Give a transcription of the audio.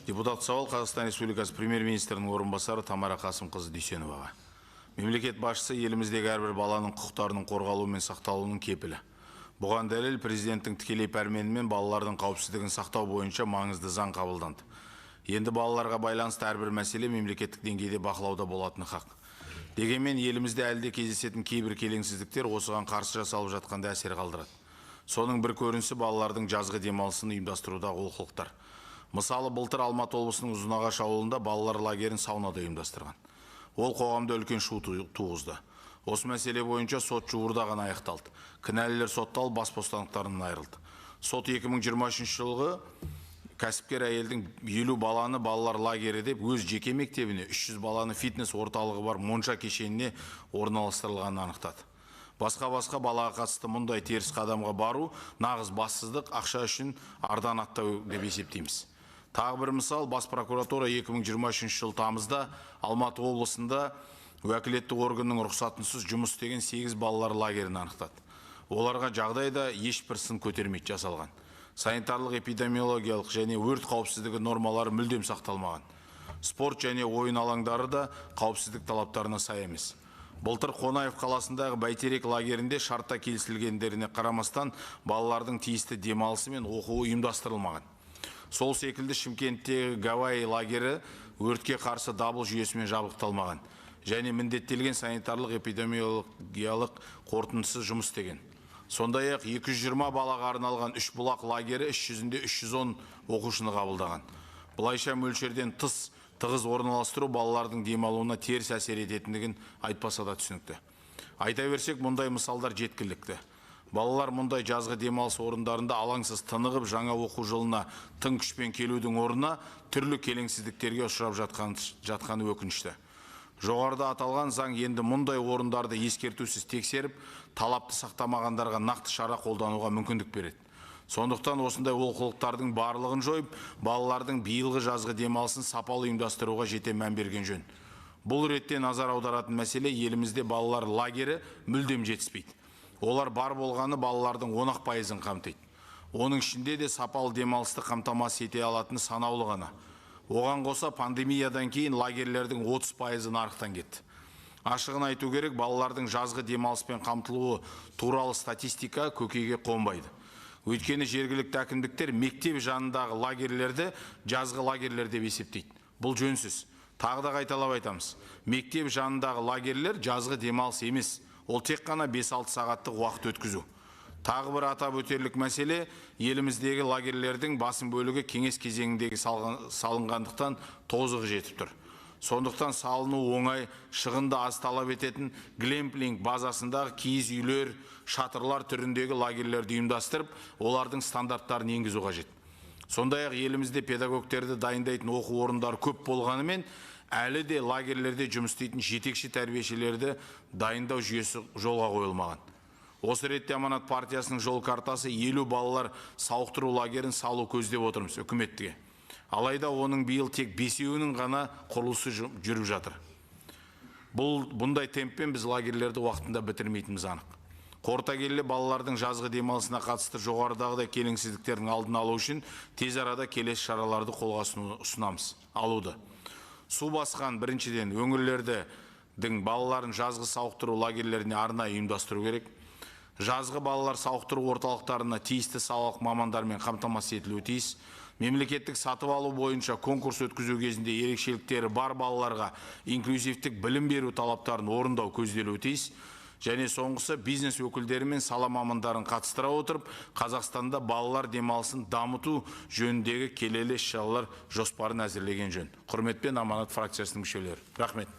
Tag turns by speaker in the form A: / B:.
A: Депутат сауал Қазақстан Республикасы премьер-министрінің орынбасары Тамара Қасымқызы Дүйсеноваға. Мемлекет басшысы еліміздегі әрбір баланың құқықтарының қорғалуы мен сақталуының кепілі. Бұған дәлел президенттің тікелей пәрменімен балалардың қауіпсіздігін сақтау бойынша маңызды заң қабылданды. Енді балаларға байланысты әрбір мәселе мемлекеттік деңгейде бақылауда болатыны хақ. Дегенмен елімізде әлі де кездесетін кейбір келеңсіздіктер осыған қарсы жасалып жатқанда әсер қалдырады. Соның бір көрінісі балалардың жазғы демалысын ұйымдастырудағы олқылықтар. Мысалы, былтыр Алматы облысының Ұзынағаш ауылында балалар лагерін саунада ұйымдастырған. Ол қоғамда үлкен шу туғызды. Осы мәселе бойынша сот жуырда ғана аяқталды. Кінәлілер сотталып, бас бостандықтарынан айырылды. Сот 2023 жылғы кәсіпкер әйелдің 50 баланы балалар лагері деп өз жеке мектебіне, 300 баланы фитнес орталығы бар монша кешеніне орналастырылғанын анықтады. Басқа-басқа балаға қатысты мұндай теріс қадамға бару нағыз бассыздық, ақша үшін ардан аттау деп есептейміз. Тағы бір мысал, бас прокуратура 2023 жыл тамызда Алматы облысында уәкілетті органның рұқсатынсыз жұмыс істеген 8 балалар лагерін анықтады. Оларға жағдайда ешбір сын көтермейді жасалған. Санитарлық, эпидемиологиялық және өрт қауіпсіздігі нормалары мүлдем сақталмаған. Спорт және ойын алаңдары да қауіпсіздік талаптарына сай емес. Былтыр Қонаев қаласындағы Бәйтерек лагерінде шартта келісілгендеріне қарамастан балалардың тиісті демалысы мен оқуы ұйымдастырылмаған. Сол секілді Шымкенттегі Гавайи лагері өртке қарсы дабыл жүйесімен жабдықталмаған және міндеттелген санитарлық эпидемиологиялық қорытындысы жұмыс істеген. Сондай-ақ 220 балаға арналған үш бұлақ лагері іс жүзінде 310 оқушыны қабылдаған. Былайша мөлшерден тыс тығыз орналастыру балалардың демалуына теріс әсер ететіндігін айтпаса да түсінікті. Айта берсек, мұндай мысалдар жеткілікті. Балалар мұндай жазғы демалыс орындарында алаңсыз тынығып, жаңа оқу жылына тың күшпен келудің орнына түрлі келеңсіздіктерге ұшырап жатқаны өкінішті. Жоғарыда аталған заң енді мұндай орындарды ескертусіз тексеріп, талапты сақтамағандарға нақты шара қолдануға мүмкіндік береді. Сондықтан осындай олқылықтардың барлығын жойып, балалардың биылғы жазғы демалысын сапалы ұйымдастыруға жете мән берген жөн. Бұл ретте назар аударатын мәселе елімізде балалар лагері мүлдем жетіспейді. Олар бар болғаны балалардың 10% қамтиды. Оның ішінде де сапалы демалысты қамтамасыз ете алатыны санаулы ғана. Оған қоса пандемиядан кейін лагерлердің 30% нарықтан кетті. Ашығын айту керек, балалардың жазғы демалыспен қамтылуы туралы статистика көкейге қонбайды. Өйткені жергілікті әкімдіктер мектеп жанындағы лагерлерді жазғы лагерлер деп есептейді. Бұл жөнсіз. Тағы да қайталап айтамыз. Мектеп жанындағы лагерлер жазғы демалыс емес. Ол тек қана 5-6 сағаттық уақыт өткізу. Тағы бір атап өтерлік мәселе, еліміздегі лагерлердің басым бөлігі кеңес кезеңіндегі салынғандықтан тозығы жетіп тұр. Сондықтан салыну оңай, шығынды аз талап ететін глэмпинг базасындағы киіз үйлер, шатырлар түріндегі лагерлерді ұйымдастырып, олардың стандарттарын енгізу қажет. Сондай-ақ елімізде педагогтерді дайындайтын оқу орындары көп болғанымен, әлі де лагерлерде жұмыс істейтін жетекші тәрбиешілерді дайындау жүйесі жолға қойылмаған. Осы ретте Аманат партиясының жол картасы 50 балалар сауықтыру лагерін салу көздеп отырмыз үкіметтіге. Алайда оның биыл тек 5-еуінің ғана құрылысы жүріп жатыр. Бұндай темппен біз лагерлерді уақытында бітірмейтініміз анық. Қорыта келе балалардың жазғы демалысына қатысты жоғарыдағыдай келеңсіздіктердің алдын алу үшін тез арада келесі шараларды қолға ұсынамыз, алуды. Су басқан біріншіден өңірлердің балаларын жазғы сауықтыру лагерлеріне арнайы ұйымдастыру керек. Жазғы балалар сауықтыру орталықтарына тиісті салалық мамандармен қамтамасыз етілуі тиіс. Мемлекеттік сатып алу бойынша конкурс өткізу кезінде ерекшеліктері бар балаларға инклюзивтік білім беру талаптарын орындау көзделуі тиіс. Және соңғысы бизнес өкілдері мен сала мамандарын қатыстыра отырып, Қазақстанда балалар демалысын дамыту жөніндегі келелі іс-шаралар жоспарын әзірлеген жөн. Құрметпен Аманат фракциясының мүшелері. Рахмет.